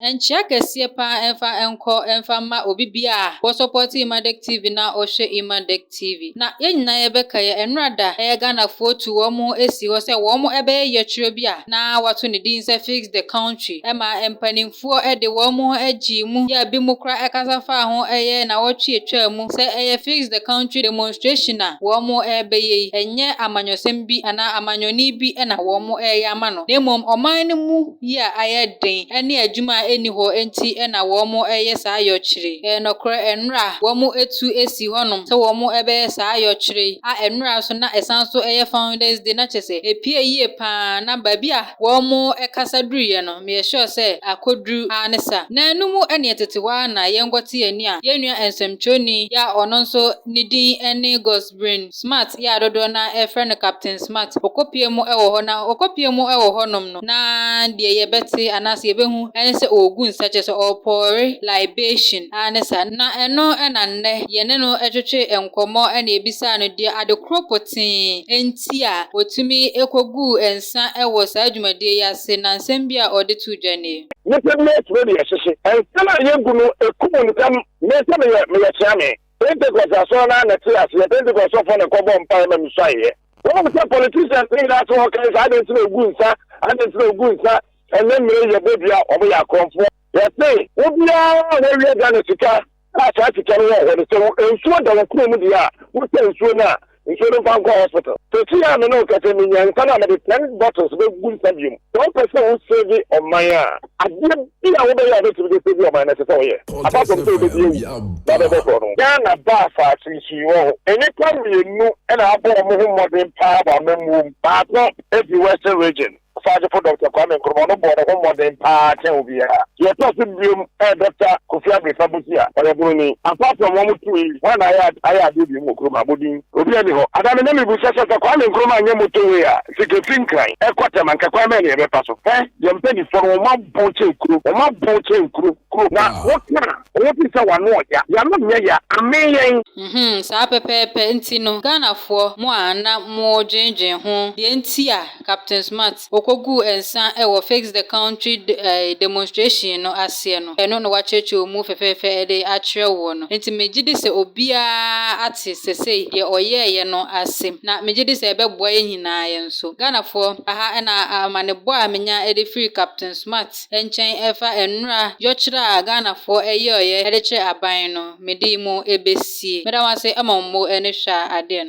Nkyea kɛseɛ paa ɛmfa nkɔ ɛmfa mma obi biaa a wɔ support Imadek TV na ɔhwɛ Imadek TV. Na yɛn nyinaa yɛbɛkae ɛnora da ɛyɛ Ghanafoɔ tu wɔn ho asi hɔ sɛ wɔn ɛbɛyɛ yɛkyerɛ bi a na wato ne din sɛ Fix the Country ɛma mpanimfoɔ de wɔn ho gyee mu yɛ a bi mu koraa ɛkasa faa ho ɛyɛ nnawɔtwe atwaa mu sɛ ɛyɛ Fix the Country demonstration a wɔn ɛrebɛyɛ yi ɛnyɛ amanyɔsɛm bi anaa amanyɔni bi na wɔn ɛreyɛ ama no, na mmom ɔman no mu yi a ayɛ den ne adwuma a ɛnni hɔ nti na wɔn ɛreyɛ saa yɔkyerɛ yi. Ɛyɛ nokorɛ, ɛnora wɔn atu asi hɔnom sɛ wɔn ɛbɛyɛ saa yɔkyerɛ yi a ɛnora nso na ɛsan so ɛyɛ Founders Day, na kyerɛ sɛ ɛpue yie paa, na baabi a wɔn ɛkasa duruiɛ no, meyɛ sure sɛ akɔduru ara ne sa. Na ɛno mu ɛne ɛtete hɔ ara na yɛnkɔte yɛn ani a yɛn nua nsɛmtwerɛni yi a ɔno nso ne din ne Gosbrin Smart yi a dodoɔ no ara ɛfrɛ no Captain Smart, ɔkɔpue mu wɔ hɔ, na ɔkɔpue mu wɔ hɔnom no, na deɛ yɛbɛte anaasɛ yɛbɛhu ɛne sɛ ɔregu nsa, kyerɛ sɛ ɔrepour libation ara ne sa. Na ɛno na nnɛ yɛne no twetwe nkɔmmɔ na yɛbisaa no deɛ ade korɔ pɔtee nti a wɔtumi kɔguu nsa wɔ saa dwumadie yi ase, na nsɛm bi a ɔde too dwa nie. Nipa bi atumi de ɛhyehye nsa no a yɛgu no ekum ntɛm. Me sɛ meyɛ kyeame Pentecost asɔre no ara na ɛte aseɛ. Pentecost sɔfoɔ na ɛkɔbɔ mpaeɛ ma mesuaeɛ. Wɔn sɛ politicians ne nyinaa sɛ wɔkan sɛ adɛn nti na ogu nsa, adɛn nti na ogu nsa, ɛnɛ mmerɛ yɛ bɔ dua, wɔn yɛ akorɔmfoɔ. Yɛse obiara a wɔawia Ghana sika a saa sika no wɔ hɔ no, sɛ nsuo da wo kurom deɛ a, wosɛ nsuo no a, nsuo no mfa nkɔ hospital. Sɛsi a me ne wo kasa, menya nsa no a, mede 10 bottles bɛgu nsa biom. Sɛ wopɛ sɛ wo save ɔman a, adeɛ bi a wobɛyɛ a wobɛtumi de save ɔman no, ɛsɛ sɛ woyɛ. Apart from sɛ wobɛdi awu na bɛbɔ korɔ no. Ghana ba asase yi so yi wɔ hɔ, nnipa mmienu na abɔ wɔn ho mmɔden paa wɔ amammuo mu. Baako firi Western Region, Ɔsagyefo Dɔkta Kwame Nkrumah, ɔno bɔɔ ne ho mmɔden paa kyɛn obiara. Deɛ ɛtɔ so biom yɛ Dɔkta Kofi Abrefa Busia, ɔyɛ Buroni. Apart from wɔn two yi, hwan na ayɛ ayɛ adeɛ biom wɔ kurom ha? Bɔ din. Obiara nni hɔ. Ada me na mebisa sɛ, sɛ Kwame Nkrumah anyɛ motorway a, sika firi Nkran ɛkɔ Tema, nka kwan bɛn na yɛbɛfa so? Hɛ, yɛn mpanimfoɔ no, wɔn abɔn kyɛn kuro, wɔn abɔn kyɛn kuro, kuro. Na woka a, wɔn fi sɛ w'ano ɔya, y'ano nyɛ ya, amee yɛn. Mhmm saa pɛpɛɛpɛ nti no Ghanafoɔ mo a na mo dwendwen ho deɛ nti a Captain Smart ɔkɔguu nsa wɔ Fix the Country demonstration no aseɛ no, ɛno na wakyerɛkyerɛ mu fɛfɛɛfɛ de akyerɛ woɔ no. Nti megye di sɛ obiara ate sesei deɛ ɔyɛeɛ no ase, na megye di sɛ ɛbɛboa yɛn nyinaa yɛn nso. Ghanafoɔ, aha na amanebɔ a menya de firi Captain Smart nkyɛn ɛfa nnora yɔkyerɛ a Ghanafoɔ yɛeɛ de kyerɛ aban no, mede mu bɛsie. Meda mo ase ma mo ne hwɛ a adeɛ no.